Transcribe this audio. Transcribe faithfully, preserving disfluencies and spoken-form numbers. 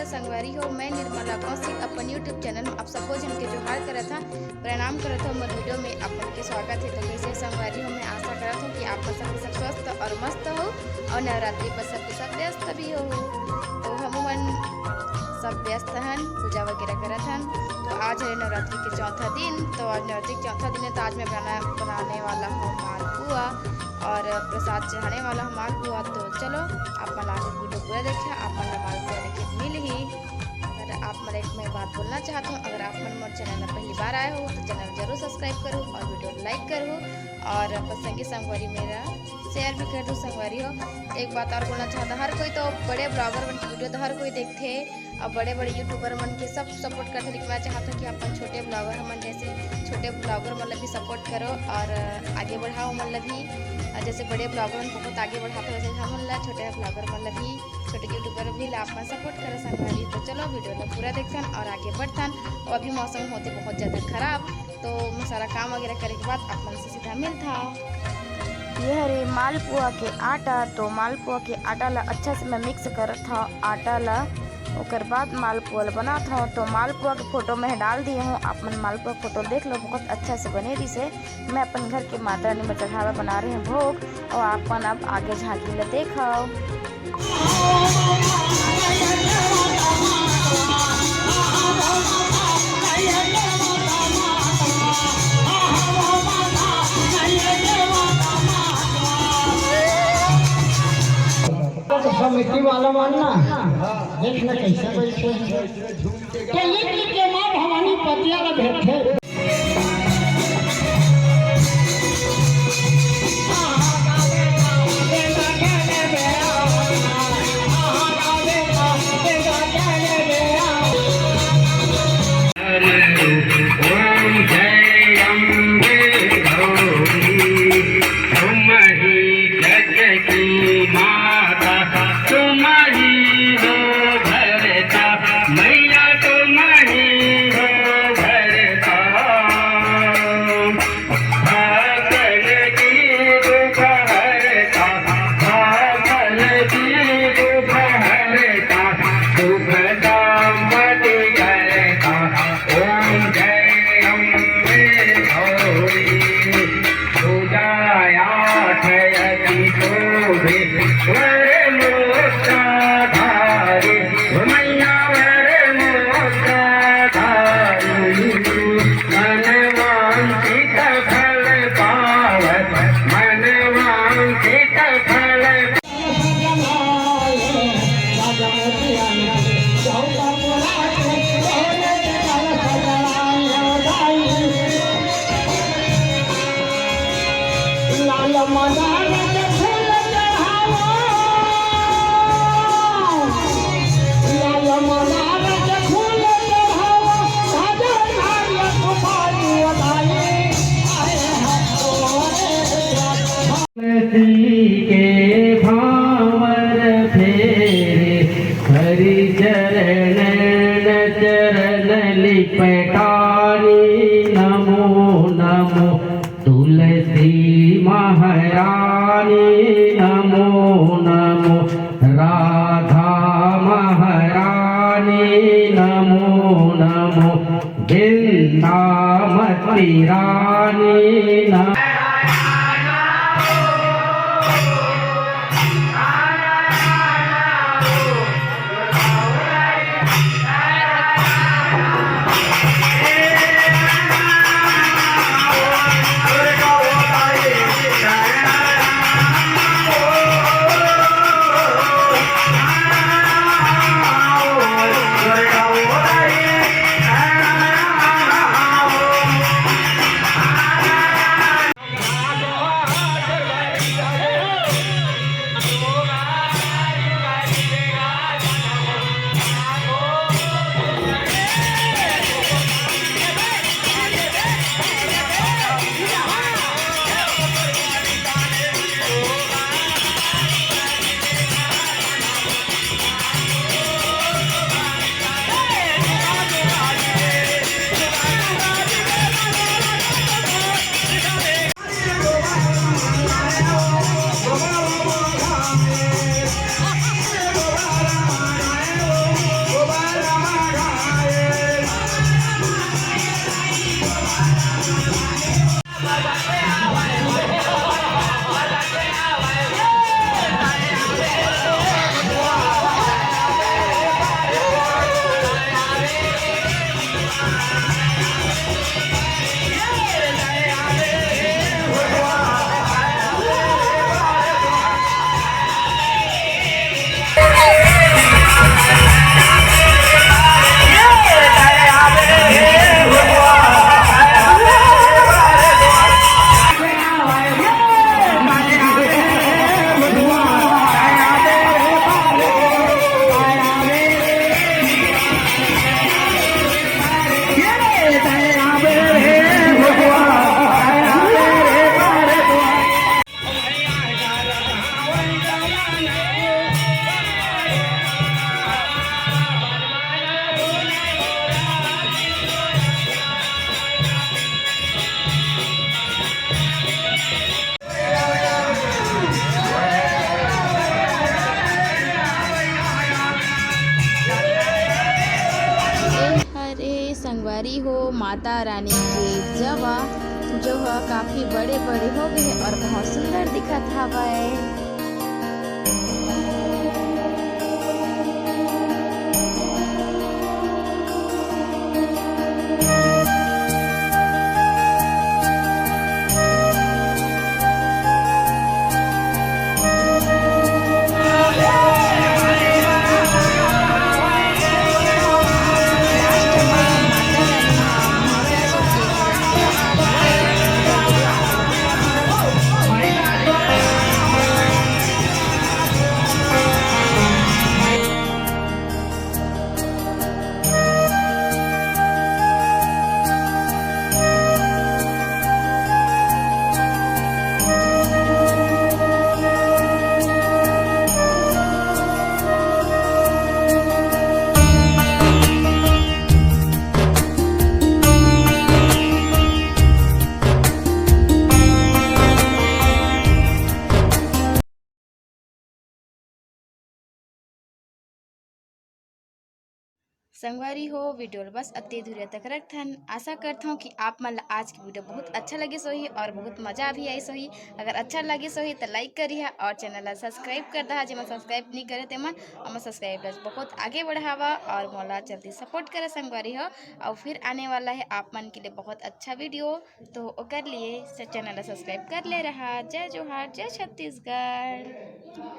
संगवारी हो, मैं निर्मला कौशिक अपन YouTube चैनल में आप सबो झन के जोहार करत हव, प्रणाम करत हव। मोर वीडियो में आप मन के स्वागत हे। तो कैसे संगवारी हो, मैं आशा करत हव कि आप मन सब सब स्वस्थ और मस्त हो और नवरात्रि पर सबके सब व्यस्त भी हो। तो हमू मन सब व्यस्त हन, पूजा वगैरह करत हन। तो आज है नवरात्रि के चौथा दिन। तो आज नवरात्रि के चौथा दिन है, तो आज मैं बना बनाने वाला हूँ मालपुआ और प्रसाद चढ़ाने वाला हूँ मालपुआ। तो चलो, आप मन आगे वीडियो पूरा देखा, आप मन ला मालपुआ देखे मिलही। अगर आप मन एक मैं बात बोलना चाहत हूँ, अगर आप मन मोर चैनल में पहली बार आए हो तो चैनल जरूर सब्सक्राइब करो और वीडियो लाइक करो और अपन संगी संगवारी मेरा शेयर भी कर दो संगवारी हो। एक बात और बोलना चाहता, हर कोई तो बड़े ब्लॉगर मन की वीडियो तो हर कोई देखते, अब बड़े-बड़े यूट्यूबर मन के सब सपोर्ट करथे, लेकिन मैं चाहत हूँ कि अपन छोटे ब्लॉगर हमन जैसे छोटे ब्लॉगर मन ला भी सपोर्ट करो और आगे बढ़ाओ मन ला भी। और जैसे बड़े ब्लॉगर मन बहुत आगे बढ़ाथे, वैसे हमन ला छोटे ब्लॉगर मन ला भी, छोटे यूट्यूबर भी ला अपन सपोर्ट करो संगवारी। तो चलो वीडियो ला पूरा देखथन और आगे बढ़थन। और अभी मौसम होथे बहुत ज़्यादा खराब, तो मैं सारा काम वगैरह करे के बाद आप मन से सीधा मिलथव। ये हरे मालपुआ के आटा। तो मालपुआ के आटा ला अच्छा से मैं मिक्स करत हव आटा ला, ओकर बाद मालपुआ ला बनात हव। तो मालपुआ के फोटो मैं डाल दिए हूँ, आप मन मालपुआ के फोटो देख लो, बहुत अच्छा से बने रिहिसे। मैं अपन घर के माता रानी में चढ़ावा बना रहे हैं भोग, और आप मन अब आगे झांकी ला देखव। समिति वाला मन ना, देख ना कैसे बैठे हैं। तो लिख लिख के माँ भवानी पतिया ला भेजथे। ओम जय अम्बे गौरी, तुम ही जग की माता, तुम ही हो भरता, मैया तुम ही हो भरता। भागल की दुख हरता, भागल की दुख हरता, सुख संपत्ति करता। ओम जय अम्बे गौरी। पूजाया थयति शोभे वर मोक्षाधारी, मैया वर मोक्षाधारी। मनवांछित फल पावत, मनवांछित फल तुलसी के भांवर फेरे, हरि चरणन चरण लिपटानी। नमो नमो तुलसी महारानी, नमो नमो राधा महारानी, नमो नमो वृंदावती रानी नमो। माता रानी के जवा, जो ह काफी बड़े-बड़े हो गए और बहुत सुंदर दिखत हवय। संगवारी हो, वीडियो ल बस अत्ते दूरिया तक रखथन। आशा करथौं कि आप मन ल आज के वीडियो बहुत अच्छा लगिस होही और बहुत मजा भी आइस होही। अगर अच्छा लगिस होही त लाइक करिहा और चैनल ला सब्सक्राइब कर दहा। जेमन सब्सक्राइब नहीं करे तेमन, हमर सब्सक्राइब ला बहुत आगे बढ़ावा और मोला जल्दी सपोर्ट करे संगवारी हो। और फिर आने वाला है आप मन के लिए बहुत अच्छा वीडियो, तो ओकर लिए से चैनल ला सब्सक्राइब कर ले रहा। जय जोहार, जय छत्तीसगढ़।